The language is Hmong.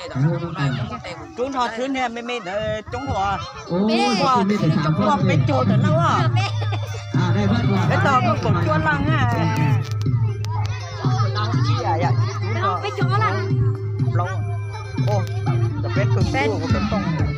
Rub nrho xwb niag me me ntawd coob hos. Peb, peb caug ntawm no. Peb tau muaj kaum cuaj leej na. Peb caug leej. Peb, peb, peb, peb,